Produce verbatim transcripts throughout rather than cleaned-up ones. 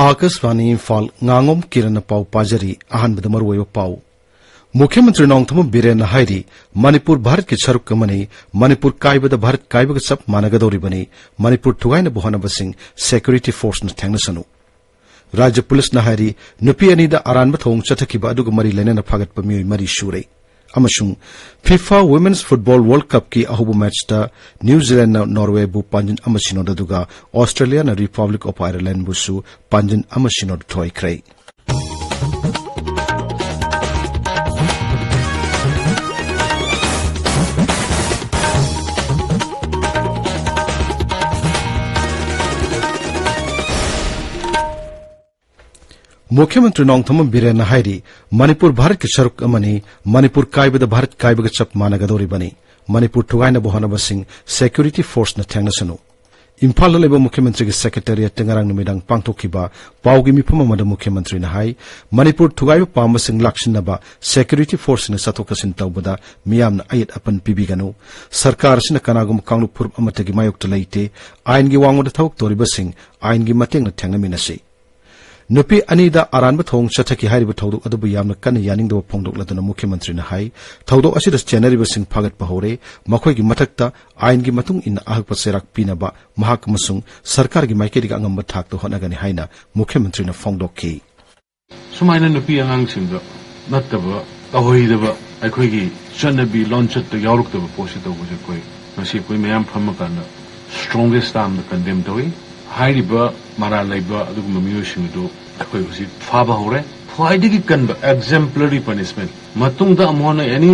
ꯑꯥꯀꯥꯁꯕꯥꯅꯤ ꯏꯝꯐꯥꯜ, ꯉꯥꯉꯣꯝ ꯀꯤꯔꯟꯅ ꯄꯥꯎ ꯄꯥꯖꯔꯤ꯫ ꯑꯍꯥꯟꯕꯗ ꯃꯔꯨꯑꯣꯏꯕ ꯄꯥꯎ꯫ ꯃꯨꯈ꯭ꯌ ꯃꯟꯇ꯭ꯔꯤ ꯅꯣꯡꯊꯣꯝꯕꯝ ꯕꯤꯔꯦꯟꯅ ꯍꯥꯏꯔꯤ, ꯃꯅꯤꯄꯨꯔ ꯚꯥꯔꯠꯀꯤ ꯁꯔꯨꯛ ꯑꯃꯅꯤ, ꯃꯅꯤꯄꯨꯔ ꯀꯥꯏꯕꯗ ꯚꯥꯔꯠ ꯀꯥꯏꯕꯒ ꯆꯞ ꯃꯥꯟꯅꯒꯗꯧꯔꯤꯕꯅꯤ, ꯃꯅꯤꯄꯨꯔ ꯊꯨꯒꯥꯏꯅꯕ ꯍꯣꯠꯅꯕꯁꯤꯡ security forceꯅ ꯊꯦꯡꯅꯁꯅꯨ꯫ ꯔꯥꯖ꯭ꯌ ꯄꯨꯂꯤꯁꯅ ꯍꯥꯏꯔꯤ, ꯅꯨꯄꯤ ꯑꯅꯤꯗ ꯑꯔꯥꯟꯕ ꯊꯧꯑꯣꯡ ꯆꯠꯊꯈꯤꯕ ꯑꯗꯨꯒ ꯃꯔꯤ ꯂꯩꯅꯅ ꯐꯥꯒꯠꯄ ꯃꯤꯑꯣꯏ ꯃꯔꯤ ꯁꯨꯔꯦ꯫ ꯑꯃꯁꯨꯡ FIFA Women's Football World Cupꯀꯤ ꯑꯍꯧꯕ ꯃꯦꯆꯇ ꯅ꯭ꯌꯨ ꯖꯤꯂꯦꯟꯗꯅ ꯅꯣꯔꯋꯦꯕꯨ ꯄꯥꯟꯖꯤꯟ ꯑꯃ ꯁꯤꯅꯣꯗ, ꯑꯗꯨꯒ ꯑꯣꯁꯇ꯭ꯔꯦꯂꯤꯌꯥꯅ Republic of Irelandꯕꯨꯁꯨ ꯄꯥꯟꯖꯤꯟ ꯑꯃ ꯁꯤꯅꯣꯗ ꯊꯣꯏꯈ꯭ꯔꯦ꯫ ꯃꯨꯈ꯭ꯌ ꯃꯟꯇ꯭ꯔꯤ ꯅꯣꯡꯊꯣꯝꯕꯝ ꯕꯤꯔꯦꯟꯅ ꯍꯥꯏꯔꯤ, ꯃꯅꯤꯄꯨꯔ ꯚꯥꯔꯠꯀꯤ ꯁꯔꯨꯛ ꯑꯃꯅꯤ, ꯃꯅꯤꯄꯨꯔ ꯀꯥꯏꯕꯗ ꯚꯥꯔꯠ ꯀꯥꯏꯕꯒ ꯆꯞ ꯃꯥꯟꯅꯒꯗꯧꯔꯤꯕꯅꯤ, ꯃꯅꯤꯄꯨꯔ ꯊꯨꯒꯥꯏꯅꯕ ꯍꯣꯠꯅꯕꯁꯤꯡ security forceꯅ ꯊꯦꯡꯅꯁꯅꯨ꯫ ꯏꯝꯐꯥꯜꯗ ꯂꯩꯕ ꯃꯨꯈ꯭ꯌ ꯃꯟꯇ꯭ꯔꯤꯒꯤ secretariatꯇ ꯉꯔꯥꯡ ꯅꯨꯃꯤꯗꯥꯡ ꯄꯥꯡꯊꯣꯛꯈꯤꯕ ꯄꯥꯎꯒꯤ ꯃꯤꯐꯝ ꯑꯃꯗ ꯃꯨꯈ꯭ꯌ ꯃꯟꯇ꯭ꯔꯤꯅ ꯍꯥꯏ, ꯃꯅꯤꯄꯨꯔ ꯊꯨꯒꯥꯏꯕ ꯄꯥꯝꯕꯁꯤꯡ ꯂꯥꯛꯁꯤꯟꯅꯕ security forceꯁꯤꯡꯅ ꯆꯠꯊꯣꯛ ꯆꯠꯁꯤꯟ ꯇꯧꯕꯗ ꯃꯤꯌꯥꯝꯅ ꯑꯌꯦꯠ ꯑꯄꯟ ꯄꯤꯕꯤꯒꯅꯨ꯫ ꯁꯔꯀꯥꯔ ꯑꯁꯤꯅ ꯀꯅꯥꯒꯨꯝꯕ ꯀꯥꯡꯂꯨꯞ ꯐꯨꯔꯨꯞ ꯑꯃꯠꯇꯒꯤ ꯃꯥꯌꯣꯛꯇ ꯂꯩꯇꯦ꯫ ꯑꯥꯏꯟꯒꯤ ꯋꯥꯡꯃꯗ ꯊꯕꯛ ꯇꯧꯔꯤꯕꯁꯤꯡ ꯑꯥꯏꯟꯒꯤ ꯃꯇꯦꯡꯅ ꯊꯦꯡꯅꯃꯤꯟꯅꯁꯤ꯫ ꯅꯨꯄꯤ ꯑꯅꯤꯗ ꯑꯔꯥꯟꯕ ꯊꯧꯑꯣꯡ ꯆꯠꯊꯈꯤ ꯍꯥꯏꯔꯤꯕ ꯊꯧꯗꯣꯛ ꯑꯗꯨꯕꯨ ꯌꯥꯝꯅ ꯀꯟꯅ ꯌꯥꯅꯤꯡꯗꯕ ꯐꯣꯡꯗꯣꯛꯂꯗꯨꯅ ꯃꯨꯈ꯭ꯌ ꯃꯟꯇ꯭ꯔꯤꯅ ꯍꯥꯏ, ꯊꯧꯗꯣꯛ ꯑꯁꯤꯗ ꯆꯦꯟꯅꯔꯤꯕꯁꯤꯡ ꯐꯥꯒꯠꯄ ꯍꯧꯔꯦ꯫ ꯃꯈꯣꯏꯒꯤ ꯃꯊꯛꯇ ꯑꯥꯏꯟꯒꯤ ꯃꯇꯨꯡ ꯏꯟꯅ ꯑꯍꯛꯄ ꯆꯩꯔꯥꯛ ꯄꯤꯅꯕ ꯃꯍꯥꯛ ꯑꯃꯁꯨꯡ ꯁꯔꯀꯥꯔꯒꯤ ꯃꯥꯏꯀꯩꯗꯒꯤ ꯑꯉꯝꯕ ꯊꯥꯛꯇ ꯍꯣꯠꯅꯒꯅꯤ ꯍꯥꯏꯅ ꯃꯨꯈ꯭ꯌ ꯃꯟꯇ꯭ꯔꯤꯅ ꯐꯣꯡꯗꯣꯛꯈꯤ꯫ ꯁꯨꯃꯥꯏꯅ ꯅꯨꯄꯤ ꯑꯉꯥꯡꯁꯤꯡꯗ ꯅꯠꯇꯕ, ꯇꯧꯍꯩꯗꯕ, ꯑꯩꯈꯣꯏꯒꯤ ꯆꯠꯅꯕꯤ ꯂꯣꯟꯆꯠꯇ ꯌꯥꯎꯔꯛꯇꯕ ꯄꯣꯠꯁꯤ ꯇꯧꯕꯁꯦ ꯑꯩꯈꯣꯏ ꯉꯁꯤ ꯑꯩꯈꯣꯏ ꯃꯌꯥꯝ ꯐꯝꯃꯀꯥꯟꯗ strongest termꯗ condemn ꯇꯧꯏ꯫ ꯍꯥꯏꯔꯤꯕ ꯃꯔꯥꯜ ꯂꯩꯕ ꯑꯗꯨꯒꯨꯝꯕ ꯃꯤꯑꯣꯏꯁꯤꯡ ꯑꯗꯨ ꯑꯩꯈꯣꯏ ꯍꯧꯖꯤꯛ ꯐꯥꯕ ꯍꯧꯔꯦ꯫ ꯈ꯭ꯋꯥꯏꯗꯒꯤ ꯀꯟꯕ exemplary punishment, ꯃꯇꯨꯡꯗ ꯑꯃꯨꯛ ꯍꯟꯅ any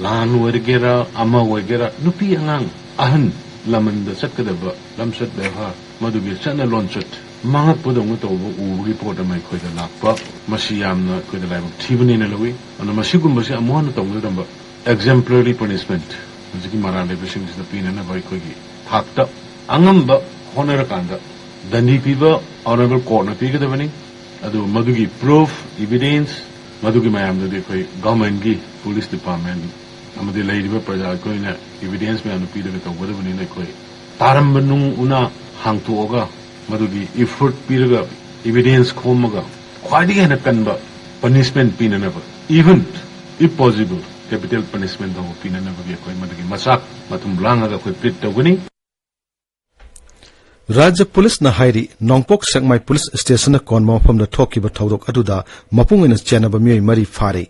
ꯂꯥꯟ ꯑꯣꯏꯔꯒꯦꯔꯥ, ꯑꯃ ꯑꯣꯏꯒꯦꯔꯥ, ꯅꯨꯄꯤ ꯑꯉꯥꯡ, ꯑꯍꯟ ꯂꯃꯟꯗ ꯆꯠꯀꯗꯕ ꯂꯝꯆꯠ ꯕꯦꯕꯥꯔ, ꯃꯗꯨꯒꯤ ꯆꯠꯅ ꯂꯣꯟꯆꯠ ꯃꯥꯡꯉꯛꯄꯗꯧꯅ ꯇꯧꯕ ꯎꯕꯒꯤ ꯄꯣꯠ ꯑꯃ ꯑꯩꯈꯣꯏꯗ ꯂꯥꯛꯄ, ꯃꯁꯤ ꯌꯥꯝꯅ ꯑꯩꯈꯣꯏꯗ ꯂꯥꯏꯕꯛ ꯊꯤꯕꯅꯦꯅ ꯂꯧꯏ꯫ ꯑꯗꯨꯅ ꯃꯁꯤꯒꯨꯝꯕꯁꯤ ꯑꯃꯨꯛ ꯍꯟꯅ ꯇꯧꯅꯗꯅꯕ exemplary punishment ꯍꯧꯖꯤꯛꯀꯤ ꯃꯔꯥꯜ ꯂꯩꯕꯁꯤꯡꯁꯤꯗ ꯄꯤꯅꯅꯕ ꯑꯩꯈꯣꯏꯒꯤ ꯊꯥꯛꯇ ꯑꯉꯝꯕ ꯍꯣꯠꯅꯔꯀꯥꯟꯗ ꯗꯟꯗꯤ ꯄꯤꯕ honourable courtꯅ ꯄꯤꯒꯗꯕꯅꯤ꯫ ꯑꯗꯨ ꯃꯗꯨꯒꯤ proof, evidence, ꯃꯗꯨꯒꯤ ꯃꯌꯥꯝꯗꯨꯗꯤ ꯑꯩꯈꯣꯏ governmentꯀꯤ police department ꯑꯃꯗꯤ ꯂꯩꯔꯤꯕ ꯄ꯭ꯔꯖꯥ ꯑꯩꯈꯣꯏꯅ evidence ꯃꯌꯥꯝꯗꯨ ꯄꯤꯔꯒ ꯇꯧꯒꯗꯕꯅꯤꯅ ꯑꯩꯈꯣꯏ ꯇꯥꯔꯝꯕ ꯅꯨꯡ ꯎꯅꯥ ꯍꯥꯡꯇꯣꯛꯑꯒ ꯃꯗꯨꯒꯤ effort ꯄꯤꯔꯒ Evidence ꯈꯣꯝꯃꯒ ꯈ꯭ꯋꯥꯏꯗꯒꯤ ꯍꯦꯟꯅ ꯀꯟꯕ punishment ꯄꯤꯅꯅꯕ, even if possible capital punishment ꯐꯥꯎꯕ ꯄꯤꯅꯅꯕꯒꯤ ꯑꯩꯈꯣꯏ ꯃꯗꯨꯒꯤ ꯃꯆꯥꯛ ꯃꯊꯨꯝ ꯂꯥꯡꯉꯒ ꯑꯩꯈꯣꯏ plead ꯇꯧꯒꯅꯤ꯫ ꯔꯥꯖ꯭ꯌ ꯄꯨꯂꯤꯁꯅ ꯍꯥꯏꯔꯤ, ꯅꯣꯡꯄꯣꯛ ꯁꯦꯛꯃꯥꯏ ꯄꯨꯂꯤꯁ ꯁ꯭ꯇꯦꯁꯟꯅ ꯀꯣꯟꯕ ꯃꯐꯝꯗ ꯊꯣꯛꯈꯤꯕ ꯊꯧꯗꯣꯛ ꯑꯗꯨꯗ ꯃꯄꯨꯡ ꯑꯣꯏꯅ ꯆꯦꯟꯅꯕ ꯃꯤꯑꯣꯏ ꯃꯔꯤ ꯐꯥꯔꯦ꯫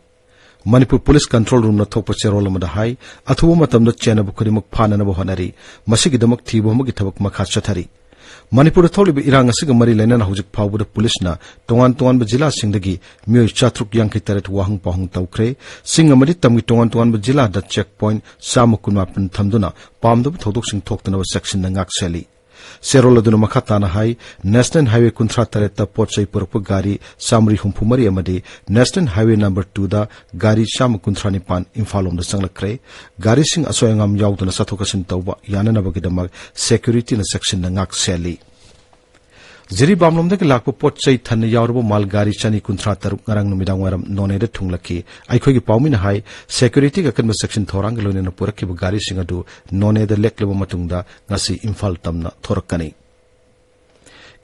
ꯃꯅꯤꯄꯨꯔ ꯄꯨꯂꯤꯁ ꯀꯟꯇ꯭ꯔꯣꯜ ꯔꯨꯝꯅ ꯊꯣꯛꯄ ꯆꯦꯔꯣꯜ ꯑꯃꯗ ꯍꯥꯏ, ꯑꯊꯨꯕ ꯃꯇꯝꯗ ꯆꯦꯟꯅꯕ ꯈꯨꯗꯤꯡꯃꯛ ꯐꯥꯅꯅꯕ ꯍꯣꯠꯅꯔꯤ꯫ ꯃꯁꯤꯒꯤꯗꯃꯛ ꯊꯤꯕ ꯍꯨꯝꯕꯒꯤ ꯊꯕꯛ ꯃꯈꯥ ꯆꯠꯊꯔꯤ꯫ ꯃꯅꯤꯄꯨꯔꯗ ꯊꯣꯛꯂꯤꯕ ꯏꯔꯥꯡ ꯑꯁꯤꯒ ꯃꯔꯤ ꯂꯩꯅꯅ ꯍꯧꯖꯤꯛ ꯐꯥꯎꯕꯗ ꯄꯨꯂꯤꯁꯅ ꯇꯣꯉꯥꯟ ꯇꯣꯉꯥꯟꯕ ꯖꯤꯂꯥꯁꯤꯡꯗꯒꯤ ꯃꯤꯑꯣꯏ ꯆꯥꯇ꯭ꯔꯨꯛ ꯌꯥꯡꯈꯩ ꯇꯔꯦꯠ ꯋꯥꯍꯪ ꯄꯥꯎꯍꯪ ꯇꯧꯈ꯭ꯔꯦ꯫ ꯆꯤꯡ ꯑꯃꯗꯤ ꯇꯝꯒꯤ ꯇꯣꯉꯥꯟ ꯇꯣꯉꯥꯟꯕ ꯖꯤꯂꯥꯗ check point ꯆꯥꯝꯃ ꯀꯨꯟꯃꯥꯄꯟ ꯊꯝꯗꯨꯅ ꯄꯥꯝꯗꯕ ꯊꯧꯗꯣꯛꯁꯤꯡ ꯊꯣꯛꯇꯅꯕ ꯆꯦꯛꯁꯤꯟꯅ ꯉꯥꯛꯁꯦꯜꯂꯤ꯫ ꯆꯦꯔꯣꯜ ꯑꯗꯨꯅ ꯃꯈꯥ ꯇꯥꯅ ꯍꯥꯏ, National Highway ꯀꯨꯟꯊ꯭ꯔꯥ ꯇꯔꯦꯠꯇ ꯄꯣꯠ ꯆꯩ ꯄꯨꯔꯛꯄ ꯒꯥꯔꯤ ꯆꯥꯃꯔꯤ ꯍꯨꯝꯐꯨ ꯃꯔꯤ ꯑꯃꯗꯤ National Highway number two ꯗ ꯒꯥꯔꯤ ꯆꯥꯝꯃ ꯀꯨꯟꯊ꯭ꯔꯥ ꯅꯤꯄꯥꯟ ꯏꯝꯐꯥꯜ ꯂꯣꯝꯗ ꯆꯪꯂꯛꯈ꯭ꯔꯦ꯫ ꯒꯥꯔꯤꯁꯤꯡ ꯑꯁꯣꯏ ꯑꯉꯥꯝ ꯌꯥꯎꯗꯅ ꯆꯠꯊꯣꯛ ꯆꯠꯁꯤꯟ ꯇꯧꯕ ꯌꯥꯅꯅꯕꯒꯤꯗꯃꯛ security ꯅ ꯆꯦꯛꯁꯤꯟꯅ ꯉꯥꯛ ꯁꯦꯜꯂꯤ꯫ ꯖꯤꯔꯤꯕꯥꯝꯂꯣꯝꯗꯒꯤ ꯂꯥꯛꯄ ꯄꯣꯠ ꯆꯩ ꯊꯟꯅ ꯌꯥꯎꯔꯕ ꯃꯥꯜ ꯒꯥꯔꯤ ꯆꯅꯤ ꯀꯨꯟꯊ꯭ꯔꯥ ꯇꯔꯨꯛ ꯉꯔꯥꯡ ꯅꯨꯃꯤꯗꯥꯡ ꯋꯥꯏꯔꯝ ꯅꯣꯅꯦꯗ ꯊꯨꯡꯂꯛꯈꯤ꯫ ꯑꯩꯈꯣꯏꯒꯤ ꯄꯥꯎꯃꯤꯅ ꯍꯥꯏ, security ꯒꯤ ꯑꯀꯟꯕ ꯆꯦꯛꯁꯤꯟ ꯊꯧꯔꯥꯡꯒ ꯂꯣꯏꯅꯅ ꯄꯨꯔꯛꯈꯤꯕ ꯒꯥꯔꯤꯁꯤꯡ ꯑꯗꯨ ꯅꯣꯅꯦꯗ ꯂꯦꯛꯂꯕ ꯃꯇꯨꯡꯗ ꯉꯁꯤ ꯏꯝꯐꯥꯜ ꯇꯝꯅ ꯊꯣꯔꯛꯀꯅꯤ꯫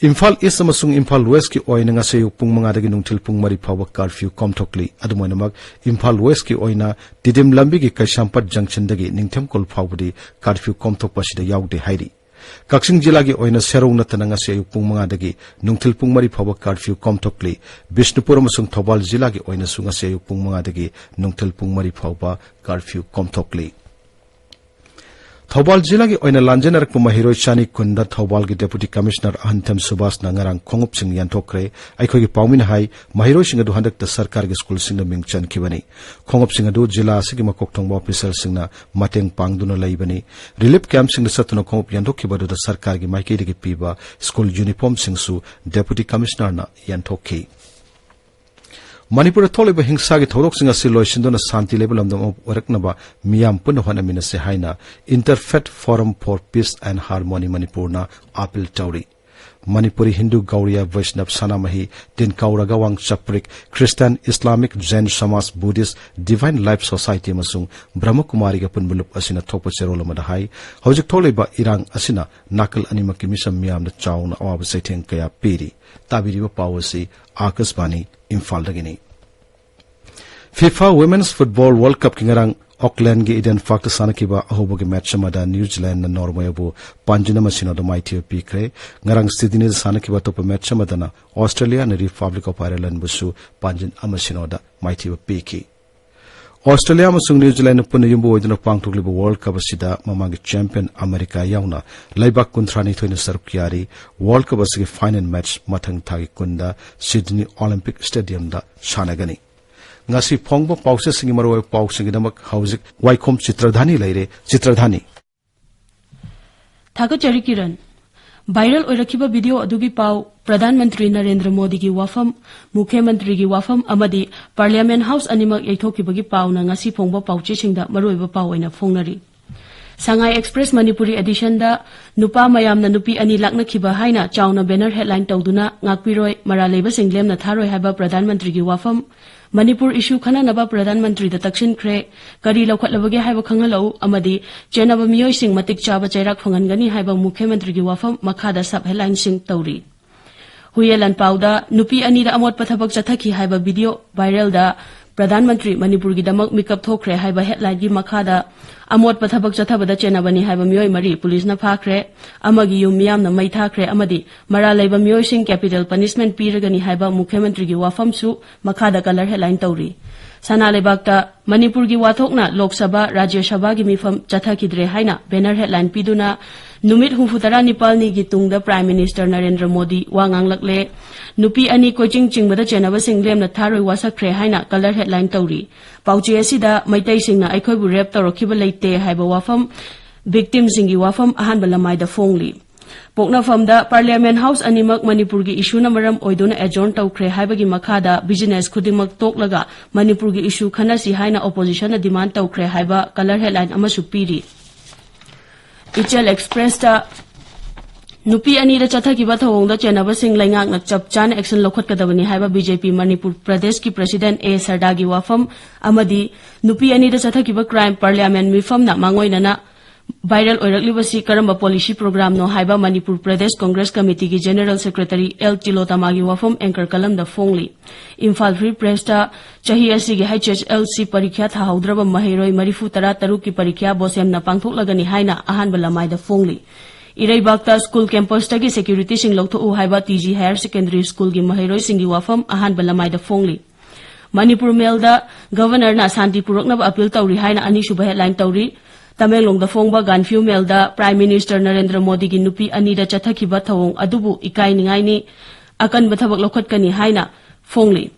ꯏꯝꯐꯥꯜ ꯏꯁ ꯑꯃꯁꯨꯡ ꯏꯝꯐꯥꯜ ꯋꯦꯁꯀꯤ ꯑꯣꯏꯅ ꯉꯁꯤ ꯑꯌꯨꯛ ꯄꯨꯡ ꯃꯉꯥꯗꯒꯤ ꯅꯨꯡꯊꯤꯜ ꯄꯨꯡ ꯃꯔꯤ ꯐꯥꯎꯕ curfew ꯀꯣꯝꯊꯣꯛꯂꯤ꯫ ꯑꯗꯨꯝ ꯑꯣꯏꯅꯃꯛ, ꯏꯝꯐꯥꯜ ꯋꯦꯁꯀꯤ ꯑꯣꯏꯅ ꯇꯤꯗꯤꯝ ꯂꯝꯕꯤꯒꯤ ꯀꯩꯁꯥꯝꯄꯥꯠ ꯖꯪꯁꯟꯗꯒꯤ ꯅꯤꯡꯊꯦꯝꯀꯣꯜ ꯐꯥꯎꯕꯗꯤ curfew ꯀꯣꯝꯊꯣꯛꯄ ꯑꯁꯤꯗ ꯌꯥꯎꯗꯦ ꯍꯥꯏꯔꯤ꯫ ꯀꯛꯆꯤꯡ ꯖꯤꯂꯥꯒꯤ ꯑꯣꯏꯅ ꯁꯦꯔꯧ ꯅꯠꯇꯅ ꯉꯁꯤ ꯑꯌꯨꯛ ꯄꯨꯡ ꯃꯉꯥꯗꯒꯤ ꯅꯨꯡꯊꯤꯜ ꯄꯨꯡ ꯃꯔꯤ ꯐꯥꯎꯕ curfew ꯀꯣꯝꯊꯣꯛꯂꯤ꯫ ꯕꯤꯁꯅꯨꯄꯨꯔ ꯑꯃꯁꯨꯡ ꯊꯧꯕꯥꯜ ꯖꯤꯂꯥꯒꯤ ꯑꯣꯏꯅꯁꯨ ꯉꯁꯤ ꯑꯌꯨꯛ ꯄꯨꯡ ꯃꯉꯥꯗꯒꯤ ꯅꯨꯡꯊꯤꯜ ꯄꯨꯡ ꯃꯔꯤ ꯐꯥꯎꯕ curfew ꯀꯣꯝꯊꯣꯛꯂꯤ꯫ ꯊꯧꯕꯥꯜ ꯖꯤꯂꯥꯒꯤ ꯑꯣꯏꯅ ꯂꯥꯟꯖꯦꯟꯅꯔꯛꯄ ꯃꯍꯩꯔꯣꯏ ꯆꯅꯤ ꯀꯨꯟꯗ ꯊꯧꯕꯥꯜꯒꯤ Deputy Commissioner ꯑꯍꯟꯊꯦꯝ ꯁꯨꯕꯥꯁꯅ ꯉꯔꯥꯡ ꯈꯣꯡꯎꯞꯁꯤꯡ ꯌꯦꯟꯊꯣꯛꯈ꯭ꯔꯦ꯫ ꯑꯩꯈꯣꯏꯒꯤ ꯄꯥꯎꯃꯤꯅ ꯍꯥꯏ, ꯃꯍꯩꯔꯣꯏꯁꯤꯡ ꯑꯗꯨ ꯍꯟꯗꯛꯇ ꯁꯔꯀꯥꯔꯒꯤ ꯁ꯭ꯀꯨꯜꯁꯤꯡꯗ ꯃꯤꯡ ꯆꯟꯈꯤꯕꯅꯤ꯫ ꯈꯣꯡꯎꯞꯁꯤꯡ ꯑꯗꯨ ꯖꯤꯂꯥ ꯑꯁꯤꯒꯤ ꯃꯀꯣꯛ ꯊꯣꯡꯕ officer ꯁꯤꯡꯅ ꯃꯇꯦꯡ ꯄꯥꯡꯗꯨꯅ ꯂꯩꯕꯅꯤ꯫ Relief camp ꯁꯤꯡꯗ ꯆꯠꯇꯨꯅ ꯈꯣꯡꯎꯞ ꯌꯦꯟꯊꯣꯛꯈꯤꯕ ꯑꯗꯨꯗ ꯁꯔꯀꯥꯔꯒꯤ ꯃꯥꯏꯀꯩꯗꯒꯤ ꯄꯤꯕ ꯁ꯭ꯀꯨꯜ ꯌꯨꯅꯤꯐꯣꯔꯝꯁꯤꯡꯁꯨ Deputy Commissioner ꯅ ꯌꯦꯟꯊꯣꯛꯈꯤ꯫ ꯃꯅꯤꯄꯨꯔꯗ ꯊꯣꯛꯂꯤꯕ ꯍꯤꯡꯁꯥꯒꯤ ꯊꯧꯗꯣꯛꯁꯤꯡ ꯑꯁꯤ ꯂꯣꯏꯁꯤꯟꯗꯨꯅ ꯁꯥꯟꯇꯤ ꯂꯩꯕ ꯂꯝꯗꯝ ꯑꯃ ꯑꯣꯏꯔꯛꯅꯕ ꯃꯤꯌꯥꯝ ꯄꯨꯟꯅ ꯍꯣꯠꯅꯃꯤꯟꯅꯁꯤ ꯍꯥꯏꯅ Interfaith Forum for Peace and Harmony ꯃꯅꯤꯄꯨꯔꯅ appeal ꯇꯧꯔꯤ꯫ ꯃꯅꯤꯄꯨꯔꯤ ꯍꯤꯟꯗꯨ ꯒꯧꯔꯤꯌꯥ ꯚꯩꯁꯅꯕ ꯁꯅꯥꯃꯍꯤ, ꯇꯤꯟꯀꯥꯎ ꯔꯒꯋꯥꯡ ꯆꯄ꯭ꯔꯤꯛ, ꯈ꯭ꯔꯤꯁꯇꯥꯟ, ꯏꯁꯂꯥꯃꯤꯛ, ꯖꯩꯟ ꯁꯃꯥꯖ, ꯕꯨꯙꯤꯁ꯭ꯠ, ꯗꯤꯚꯥꯏꯟ ꯂꯥꯏꯐ ꯁꯣꯁꯥꯏꯇꯤ ꯑꯃꯁꯨꯡ ꯕ꯭ꯔꯍꯃꯀꯨꯃꯥꯔꯤꯒ ꯄꯨꯟꯕ ꯂꯨꯞ ꯑꯁꯤꯅ ꯊꯣꯛꯄ ꯆꯦꯔꯣꯜ ꯑꯃꯗ ꯍꯥꯏ, ꯍꯧꯖꯤꯛ ꯊꯣꯛꯂꯤꯕ ꯏꯔꯥꯡ ꯑꯁꯤꯅ ꯅꯥꯀꯜ ꯑꯅꯤꯃꯛꯀꯤ ꯃꯤꯁꯝ ꯃꯤꯌꯥꯝꯗ ꯆꯥꯎꯅ ꯑꯋꯥꯕ ꯆꯩꯊꯦꯡ ꯀꯌꯥ ꯄꯤꯔꯤ꯫ ꯇꯥꯕꯤꯔꯤꯕ ꯄꯥꯎ ꯑꯁꯤ ꯑꯥꯀꯥꯁꯕꯥꯅꯤ ꯏꯝꯐꯥꯜꯗꯒꯤꯅꯤ꯫ ꯐꯤꯐꯥ ꯋꯨꯃꯦꯟꯁ ꯐꯨꯠꯕꯣꯜ ꯋꯥꯔꯜꯗ ꯀꯞꯀꯤ ꯉꯔꯥꯡ ꯑꯣꯛꯂꯦꯟꯗꯒꯤ ꯏꯗꯦꯟ ꯄꯥꯔꯛꯇ ꯁꯥꯟꯅꯈꯤꯕ ꯑꯍꯧꯕꯒꯤ ꯃꯦꯆ ꯑꯃꯗ ꯅ꯭ꯌꯨꯖꯤꯂꯦꯟꯗꯅ ꯅꯣꯔꯋꯦꯕꯨ ꯄꯥꯟꯖꯤꯟ ꯑꯃ ꯁꯤꯅꯣꯗ ꯃꯥꯏꯊꯤꯕ ꯄꯤꯈ꯭ꯔꯦ꯫ ꯉꯔꯥꯡ ꯁꯤꯗꯅꯤꯗ ꯁꯥꯟꯅꯈꯤꯕ ꯑꯇꯣꯞꯄ ꯃꯦꯆ ꯑꯃꯗꯅ ꯑꯣꯁꯇ꯭ꯔꯦꯂꯤꯌꯥꯅ ꯔꯤꯄꯕ꯭ꯂꯤꯛ ꯑꯣꯐ ꯑꯥꯌꯔꯂꯦꯟꯗꯕꯨꯁꯨ ꯄꯥꯟꯖꯤꯟ ꯑꯃ ꯁꯤꯅꯣꯗ ꯃꯥꯏꯊꯤꯕ ꯄꯤꯈꯤ꯫ ꯑꯣꯁꯇ꯭ꯔꯦꯂꯤꯌꯥ ꯑꯃꯁꯨꯡ ꯅ꯭ꯌꯨꯖꯤꯂꯦꯟꯗꯅ ꯄꯨꯟꯅ ꯌꯨꯝꯕꯨ ꯑꯣꯏꯗꯨꯅ ꯄꯥꯡꯊꯣꯛꯂꯤꯕ ꯋꯥꯔꯜꯗ ꯀꯞ ꯑꯁꯤꯗ ꯃꯃꯥꯡꯒꯤ ꯆꯦꯝꯄꯤꯌꯟ ꯑꯃꯦꯔꯤꯀꯥ ꯌꯥꯎꯅ ꯂꯩꯕꯥꯛ ꯀꯨꯟꯊ꯭ꯔꯥꯅꯤꯊꯣꯏꯅ ꯁꯔꯨꯛ ꯌꯥꯔꯤ꯫ ꯋꯥꯔꯜꯗ ꯀꯞ ꯑꯁꯤꯒꯤ ꯐꯥꯏꯅꯦꯜ ꯃꯦꯆ ꯃꯊꯪ ꯊꯥꯒꯤ ꯀꯨꯟꯗ ꯁꯤꯗꯅꯤ ꯑꯣꯂꯤꯝꯄꯤꯛ ꯁ꯭ꯇꯦꯗꯤꯌꯝꯗ ꯁꯥꯟꯅꯒꯅꯤ꯫ ꯉꯁꯤ ꯐꯣꯡꯕ ꯄꯥꯎꯆꯦꯁꯤꯡꯒꯤ ꯃꯔꯨꯑꯣꯏꯕ ꯄꯥꯎꯁꯤꯡꯒꯤꯗꯃꯛ ꯍꯧꯖꯤꯛ ꯋꯥꯏꯈꯣꯝ ꯆꯤꯇ꯭ꯔꯙꯥꯅꯤ ꯂꯩꯔꯦ꯫ ꯆꯤꯇ꯭ꯔꯙꯥꯅꯤ꯫ ꯊꯥꯒꯠꯆꯔꯤ ꯀꯤꯔꯟ꯫ ꯚꯥꯏꯔꯦꯜ ꯑꯣꯏꯔꯛꯈꯤꯕ ꯚꯤꯗꯤꯑꯣ ꯑꯗꯨꯒꯤ ꯄꯥꯎ, ꯄ꯭ꯔꯙꯥꯟ ꯃꯟꯇ꯭ꯔꯤ ꯅꯔꯦꯟꯗ꯭ꯔ ꯃꯣꯗꯤꯒꯤ ꯋꯥꯐꯝ, ꯃꯨꯈ꯭ꯌ ꯃꯟꯇ꯭ꯔꯤꯒꯤ ꯋꯥꯐꯝ ꯑꯃꯗꯤ ꯄꯥꯔꯂꯤꯌꯥꯃꯦꯟ ꯍꯥꯎꯁ ꯑꯅꯤꯃꯛ ꯌꯩꯊꯣꯛꯈꯤꯕꯒꯤ ꯄꯥꯎꯅ ꯉꯁꯤ ꯐꯣꯡꯕ ꯄꯥꯎꯆꯦꯁꯤꯡꯗ ꯃꯔꯨꯑꯣꯏꯕ ꯄꯥꯎ ꯑꯣꯏꯅ ꯐꯣꯡꯅꯔꯤ꯫ ꯁꯉꯥꯏ ꯑꯦꯛꯁꯄ꯭ꯔꯦꯁ ꯃꯅꯤꯄꯨꯔꯤ ꯑꯦꯗꯤꯁꯟꯗ ꯅꯨꯄꯥ ꯃꯌꯥꯝꯅ ꯅꯨꯄꯤ ꯑꯅꯤ ꯂꯥꯛꯅꯈꯤꯕ ꯍꯥꯏꯅ ꯆꯥꯎꯅ ꯕꯦꯅꯔ ꯍꯦꯗꯂꯥꯏꯟ ꯇꯧꯗꯨꯅ ꯉꯥꯛꯄꯤꯔꯣꯏ, ꯃꯔꯥꯜ ꯂꯩꯕꯁꯤꯡ ꯂꯦꯝꯅ ꯊꯥꯔꯣꯏ ꯍꯥꯏꯕ ꯄ꯭ꯔꯙꯥꯟ ꯃꯟꯇ꯭ꯔꯤꯒꯤ ꯋꯥꯐꯝ, ꯃꯅꯤꯄꯨꯔ ꯏꯁꯨ ꯈꯟꯅꯅꯕ ꯄ꯭ꯔꯙꯥꯟ ꯃꯟꯇ꯭ꯔꯤꯗ ꯇꯛꯁꯤꯟꯈ꯭ꯔꯦ, ꯀꯔꯤ ꯂꯧꯈꯠꯂꯕꯒꯦ ꯍꯥꯏꯕ ꯈꯪꯍꯜꯂꯛꯎ ꯑꯃꯗꯤ ꯆꯦꯟꯅꯕ ꯃꯤꯑꯣꯏꯁꯤꯡ ꯃꯇꯤꯛ ꯆꯥꯕ ꯆꯩꯔꯥꯛ ꯐꯪꯍꯟꯒꯅꯤ ꯍꯥꯏꯕ ꯃꯨꯈ꯭ꯌ ꯃꯟꯇ꯭ꯔꯤꯒꯤ ꯋꯥꯐꯝ ꯃꯈꯥꯗ ꯁꯕ ꯍꯦꯗꯂꯥꯏꯟꯁꯤꯡ ꯇꯧꯔꯤ꯫ ꯍꯨꯏꯌꯦꯟ ꯂꯥꯟꯄꯥꯎꯗ ꯅꯨꯄꯤ ꯑꯅꯤꯗ ꯑꯃꯣꯠꯄ ꯊꯕꯛ ꯆꯠꯊꯈꯤ ꯍꯥꯏꯕ ꯚꯤꯗꯤꯑꯣ ꯚꯥꯏꯔꯦꯜꯗ ꯄ꯭ꯔꯙꯥꯟ ꯃꯟꯇ꯭ꯔꯤ ꯃꯅꯤꯄꯨꯔꯒꯤꯗꯃꯛ ꯃꯤꯀꯞ ꯊꯣꯛꯈ꯭ꯔꯦ ꯍꯥꯏꯕ ꯍꯦꯗꯂꯥꯏꯟꯒꯤ ꯃꯈꯥꯗ ꯑꯃꯣꯠꯄ ꯊꯕꯛ ꯆꯠꯊꯕꯗ ꯆꯦꯟꯅꯕꯅꯤ ꯍꯥꯏꯕ ꯃꯤꯑꯣꯏ ꯃꯔꯤ ꯄꯨꯂꯤꯁꯅ ꯐꯥꯈ꯭ꯔꯦ, ꯑꯃꯒꯤ ꯌꯨꯝ ꯃꯤꯌꯥꯝꯅ ꯃꯩ ꯊꯥꯈ꯭ꯔꯦ ꯑꯃꯗꯤ ꯃꯔꯥꯜ ꯂꯩꯕ ꯃꯤꯑꯣꯏꯁꯤꯡ ꯀꯦꯄꯤꯇꯦꯜ ꯄꯅꯤꯁꯃꯦꯟꯠ ꯄꯤꯔꯒꯅꯤ ꯍꯥꯏꯕ ꯃꯨꯈ꯭ꯌ ꯃꯟꯇ꯭ꯔꯤꯒꯤ ꯋꯥꯐꯝꯁꯨ ꯃꯈꯥꯗ ꯀꯂꯔ ꯍꯦꯗꯂꯥꯏꯟ ꯇꯧꯔꯤ꯫ ꯁꯅꯥ ꯂꯩꯕꯥꯛꯇ ꯃꯅꯤꯄꯨꯔꯒꯤ ꯋꯥꯊꯣꯛꯅ ꯂꯣꯛ ꯁꯚꯥ, ꯔꯥꯖ꯭ꯌ ꯁꯚꯥꯒꯤ ꯃꯤꯐꯝ ꯆꯠꯊꯈꯤꯗ꯭ꯔꯦ ꯍꯥꯏꯅ ꯕꯦꯅꯔ ꯍꯦꯗꯂꯥꯏꯟ ꯄꯤꯗꯨꯅ ꯅꯨꯃꯤꯠ ꯍꯨꯝꯐꯨ ꯇꯔꯥꯅꯤꯄꯥꯜꯅꯤꯒꯤ ꯇꯨꯡꯗ ꯄ꯭ꯔꯥꯏꯝ ꯃꯤꯅꯤꯁꯇꯔ ꯅꯔꯦꯟꯗ꯭ꯔ ꯃꯣꯗꯤ ꯋꯥ ꯉꯥꯡꯂꯛꯂꯦ꯫ ꯅꯨꯄꯤ ꯑꯅꯤ ꯀꯣꯏꯆꯤꯡ ꯆꯤꯡꯕꯗ ꯆꯦꯟꯅꯕꯁꯤꯡ ꯂꯦꯝꯅ ꯊꯥꯔꯣꯏ ꯋꯥꯁꯛꯈ꯭ꯔꯦ ꯍꯥꯏꯅ ꯀꯂꯔ ꯍꯦꯗꯂꯥꯏꯟ ꯇꯧꯔꯤ꯫ ꯄꯥꯎꯆꯦ ꯑꯁꯤꯗ ꯃꯩꯇꯩꯁꯤꯡꯅ ꯑꯩꯈꯣꯏꯕꯨ ꯔꯦꯞ ꯇꯧꯔꯛꯈꯤꯕ ꯂꯩꯇꯦ ꯍꯥꯏꯕ ꯋꯥꯐꯝ, ꯚꯤꯛꯇꯤꯝꯁꯤꯡꯒꯤ ꯋꯥꯐꯝ ꯑꯍꯥꯟꯕ ꯂꯃꯥꯏꯗ ꯐꯣꯡꯂꯤ꯫ ꯄꯣꯛꯅꯐꯝꯗ ꯄꯥꯔꯂꯤꯌꯥꯃꯦꯟ ꯍꯥꯎꯁ ꯑꯅꯤꯃꯛ ꯃꯅꯤꯄꯨꯔꯒꯤ ꯏꯁꯨꯅ ꯃꯔꯝ ꯑꯣꯏꯗꯨꯅ ꯑꯦꯗꯖꯣꯔꯟ ꯇꯧꯈ꯭ꯔꯦ ꯍꯥꯏꯕꯒꯤ ꯃꯈꯥꯗ ꯕꯤꯖꯤꯅꯦꯁ ꯈꯨꯗꯤꯡꯃꯛ ꯇꯣꯛꯂꯒ ꯃꯅꯤꯄꯨꯔꯒꯤ ꯏꯁꯨ ꯈꯟꯅꯁꯤ ꯍꯥꯏꯅ ꯑꯣꯄꯣꯖꯤꯁꯟꯅ ꯗꯤꯃꯥꯟ ꯇꯧꯈ꯭ꯔꯦ ꯍꯥꯏꯕ ꯀꯂꯔ ꯍꯦꯗꯂꯥꯏꯟ ꯑꯃꯁꯨ ꯄꯤꯔꯤ꯫ ꯏꯆꯦꯜ ꯑꯦꯛꯁꯄ꯭ꯔꯦꯁꯇ ꯅꯨꯄꯤ ꯑꯅꯤꯗ ꯆꯠꯊꯈꯤꯕ ꯊꯧꯑꯣꯡꯗ ꯆꯦꯟꯅꯕꯁꯤꯡ ꯂꯩꯉꯥꯛꯅ ꯆꯞ ꯆꯥꯅ action ꯂꯧꯈꯠꯀꯗꯕꯅꯤ ꯍꯥꯏꯕ BJP ꯃꯅꯤꯄꯨꯔ ꯄ꯭ꯔꯗꯦꯁꯀꯤ president A ꯁꯔꯗꯥꯒꯤ ꯋꯥꯐꯝ ꯑꯃꯗꯤ ꯅꯨꯄꯤ ꯑꯅꯤꯗ ꯆꯠꯊꯈꯤꯕ crime parliament ꯃꯤꯐꯝꯅ ꯃꯥꯡꯑꯣꯏꯅꯅ viral ꯑꯣꯏꯔꯛꯂꯤꯕꯁꯤ ꯀꯔꯝꯕ policy programꯅꯣ ꯍꯥꯏꯕ Manipur Pradesh Congress Committeeꯒꯤ general secretary L ꯇꯤꯂꯣꯇꯃꯥꯒꯤ ꯋꯥꯐꯝ anchor ꯀꯂꯝꯗ ꯐꯣꯡꯂꯤ꯫ ꯏꯝꯐꯥꯜ Free Pressꯇ ꯆꯍꯤ ꯑꯁꯤꯒꯤ HSLC ꯄꯔꯤꯈ꯭ꯌꯥ ꯊꯥꯍꯧꯗ꯭ꯔꯕ ꯃꯍꯩꯔꯣꯏ ꯃꯔꯤꯐꯨ ꯇꯔꯥ ꯇꯔꯨꯛꯀꯤ ꯄꯔꯤꯈ꯭ꯌꯥ ꯕꯣꯁꯦꯝꯅ ꯄꯥꯡꯊꯣꯛꯂꯒꯅꯤ ꯍꯥꯏꯅ ꯑꯍꯥꯟꯕ ꯂꯃꯥꯏꯗ ꯐꯣꯡꯂꯤ꯫ ꯏꯔꯩꯕꯥꯛꯇ school campusꯇꯒꯤ securityꯁꯤꯡ ꯂꯧꯊꯣꯛꯎ ꯍꯥꯏꯕ TG Higher Secondary Schoolꯒꯤ ꯃꯍꯩꯔꯣꯏꯁꯤꯡꯒꯤ ꯋꯥꯐꯝ ꯑꯍꯥꯟꯕ ꯂꯃꯥꯏꯗ ꯐꯣꯡꯂꯤ꯫ ꯃꯅꯤꯄꯨꯔ Mailꯗ Governorꯅ ꯁꯥꯟꯇꯤ ꯄꯨꯔꯛꯅꯕ appeal ꯇꯧꯔꯤ ꯍꯥꯏꯅ ꯑꯅꯤꯁꯨꯕ headline ꯇꯧꯔꯤ꯫ ꯇꯃꯦꯡꯂꯣꯡꯗ ꯐꯣꯡꯕ Gaanphiu Mailꯗ Prime Minister ꯅꯔꯦꯟꯗ꯭ꯔ ꯃꯣꯗꯤꯒꯤ ꯅꯨꯄꯤ ꯑꯅꯤꯗ ꯆꯠꯊꯈꯤꯕ ꯊꯧꯑꯣꯡ ꯑꯗꯨꯕꯨ ꯏꯀꯥꯏꯅꯤꯡꯉꯥꯏꯅꯤ, ꯑꯀꯟꯕ ꯊꯕꯛ ꯂꯧꯈꯠꯀꯅꯤ ꯍꯥꯏꯅ ꯐꯣꯡꯂꯤ꯫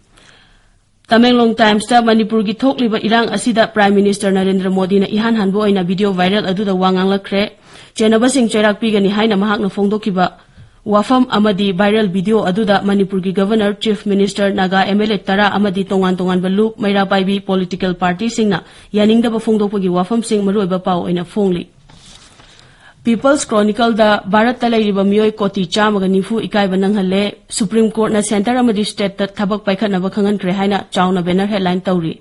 ꯇꯃꯦꯡꯂꯣꯡ Timesꯇ ꯃꯅꯤꯄꯨꯔꯒꯤ ꯊꯣꯛꯂꯤꯕ ꯏꯔꯥꯡ ꯑꯁꯤꯗ Prime Minister ꯅꯔꯦꯟꯗ꯭ꯔ ꯃꯣꯗꯤꯅ ꯏꯍꯥꯟ ꯍꯥꯟꯕ ꯑꯣꯏꯅ video viral ꯑꯗꯨꯗ ꯋꯥ ꯉꯥꯡꯂꯛꯈ꯭ꯔꯦ꯫ ꯆꯦꯟꯅꯕꯁꯤꯡ ꯆꯩꯔꯥꯛ ꯄꯤꯒꯅꯤ ꯍꯥꯏꯅ ꯃꯍꯥꯛꯅ ꯐꯣꯡꯗꯣꯛꯈꯤꯕ ꯋꯥꯐꯝ ꯑꯃꯗꯤ viral video ꯑꯗꯨꯗ ꯃꯅꯤꯄꯨꯔꯒꯤ Governor, Chief Minister, Naga MLA ꯇꯔꯥ ꯑꯃꯗꯤ ꯇꯣꯉꯥꯟ ꯇꯣꯉꯥꯟꯕ ꯂꯨꯞ ꯃꯩꯔꯥ ꯄꯥꯏꯕꯤ political partyꯁꯤꯡꯅ ꯌꯥꯅꯤꯡꯗꯕ ꯐꯣꯡꯗꯣꯛꯄꯒꯤ ꯋꯥꯐꯝꯁꯤꯡ ꯃꯔꯨꯑꯣꯏꯕ ꯄꯥꯎ ꯑꯣꯏꯅ ꯐꯣꯡꯂꯤ꯫ People's Chronicleꯗ ꯚꯥꯔꯠꯇ ꯂꯩꯔꯤꯕ ꯃꯤꯑꯣꯏ ꯀꯣꯇꯤ ꯆꯥꯝꯃꯒ ꯅꯤꯐꯨ ꯏꯀꯥꯏꯕ ꯅꯪꯍꯜꯂꯦ, Supreme Courtꯅ centre ꯑꯃꯗꯤ stateꯇ ꯊꯕꯛ ꯄꯥꯏꯈꯠꯅꯕ ꯈꯪꯍꯟꯈ꯭ꯔꯦ ꯍꯥꯏꯅ ꯆꯥꯎꯅ banner headline ꯇꯧꯔꯤ꯫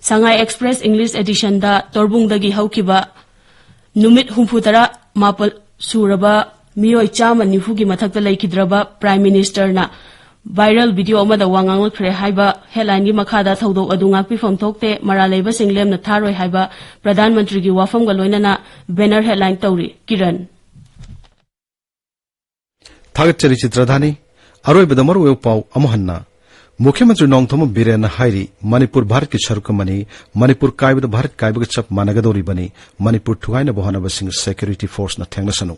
Sangai Express English editionꯗ ꯇꯣꯔꯕꯨꯡꯗꯒꯤ ꯍꯧꯈꯤꯕ ꯅꯨꯃꯤꯠ ꯍꯨꯝꯐꯨ ꯇꯔꯥ ꯃꯥꯄꯜ ꯁꯨꯔꯕ ꯃꯤꯑꯣꯏ ꯆꯥꯝꯃ ꯅꯤꯐꯨꯒꯤ ꯃꯊꯛꯇ ꯂꯩꯈꯤꯗ꯭ꯔꯕ Prime Ministerꯅ viral video ꯑꯃꯗ ꯋꯥ ꯉꯥꯡꯂꯛꯈ꯭ꯔꯦ ꯍꯥꯏꯕ headlineꯒꯤ ꯃꯈꯥꯗ ꯊꯧꯗꯣꯛ ꯑꯗꯨ ꯉꯥꯛꯄꯤꯐꯝ ꯊꯣꯛꯇꯦ, ꯃꯔꯥꯜ ꯂꯩꯕꯁꯤꯡ ꯂꯦꯝꯅ ꯊꯥꯔꯣꯏ ꯍꯥꯏꯕ ꯄ꯭ꯔꯙꯥꯟ ꯃꯟꯇ꯭ꯔꯤꯒꯤ ꯋꯥꯐꯝꯒ ꯂꯣꯏꯅꯅ banner headline ꯇꯧꯔꯤ꯫ ꯀꯤꯔꯟ꯫ ꯊꯥꯒꯠꯆꯔꯤ ꯆꯤꯇ꯭ꯔꯙꯥꯅꯤ꯫ ꯑꯔꯣꯏꯕꯗ ꯃꯔꯨꯑꯣꯏꯕ ꯄꯥꯎ ꯑꯃꯨꯛ ꯍꯟꯅ꯫ ꯃꯨꯈ꯭ꯌ ꯃꯟꯇ꯭ꯔꯤ ꯅꯣꯡꯊꯣꯝꯕꯝ ꯕꯤꯔꯦꯟꯅ ꯍꯥꯏꯔꯤ, ꯃꯅꯤꯄꯨꯔ ꯚꯥꯔꯠꯀꯤ ꯁꯔꯨꯛ ꯑꯃꯅꯤ, ꯃꯅꯤꯄꯨꯔ ꯀꯥꯏꯕꯗ ꯚꯥꯔꯠ ꯀꯥꯏꯕꯒ ꯆꯞ ꯃꯥꯟꯅꯒꯗꯧꯔꯤꯕꯅꯤ, ꯃꯅꯤꯄꯨꯔ ꯊꯨꯒꯥꯏꯅꯕ ꯍꯣꯠꯅꯕꯁꯤꯡ security forceꯅ ꯊꯦꯡꯅꯁꯅꯨ꯫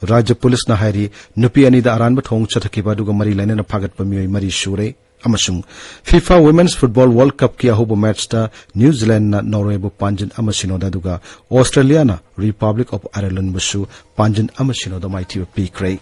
ꯔꯥꯖ꯭ꯌ ꯄꯨꯂꯤꯁꯅ ꯍꯥꯏꯔꯤ, ꯅꯨꯄꯤ ꯑꯅꯤꯗ ꯑꯔꯥꯟꯕ ꯊꯧꯑꯣꯡ ꯆꯠꯊꯈꯤꯕ ꯑꯗꯨꯒ ꯃꯔꯤ ꯂꯩꯅꯅ ꯐꯥꯒꯠꯄ ꯃꯤꯑꯣꯏ ꯃꯔꯤ ꯁꯨꯔꯦ꯫ ꯑꯃꯁꯨꯡ FIFA Women's Football World Cupꯀꯤ ꯑꯍꯧꯕ matchꯇ New Zealandꯅ Norwayꯕꯨ ꯄꯥꯟꯖꯤꯟ ꯑꯃ ꯁꯤꯅꯣꯗ, ꯑꯗꯨꯒ Australiaꯅ Republic of Irelandꯕꯨꯁꯨ ꯄꯥꯟꯖꯤꯟ ꯑꯃ ꯁꯤꯅꯣꯗ ꯃꯥꯏꯊꯤꯕ ꯄꯤꯈ꯭ꯔꯦ꯫